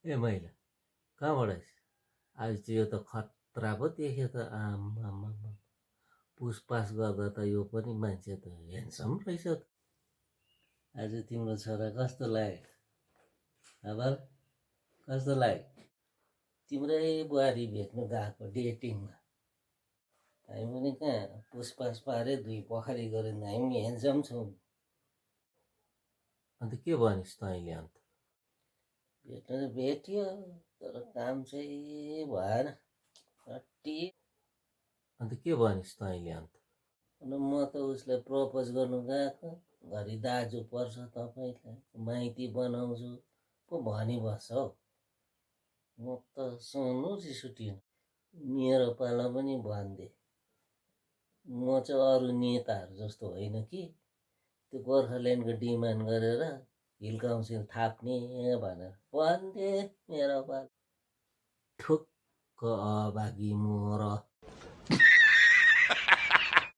ए महिला कहाँबाट आइस आज चाहिँ यो त खतरा पो देख्यो त आम्मामा पुसपास गर्दा त यो पनि मान्छे त ह्यान्डसम रहेछ त आज तिम्रो छोरा कस्तो लाग्यो अब कस्तो लाग्यो तिम्रै बुहारी भेट्नु गएको डेटिङमा हामी पनि कहाँ पुसपास पाऱ्यो दुई पोखरी गऱ्यो भने हामी ह्यान्डसम छौँ अन्त के भनिस् तैँले अन्त भेट्नु त भेट्यो तर काम चाहिँ भएन रट्टी अन्त के भनिस् तैँले अन्त म त उसलाई प्रपोज गर्नु गएको घरि दाजु पर्छ तपाईँलाई माइती बनाउँछु पो भनिबस्छ हौ म त सुन्नु रिस उठ्यो मेरो पाला पनि भनिदिए म चाहिँ अरू नेताहरू जस्तो होइन कि त्यो गोर्खाल्यान्डको डिमान्ड गरेर हिल काउन्सिल थाप्ने भनेर भनिदिए मेरो पाला ठुक्क अभागी मोर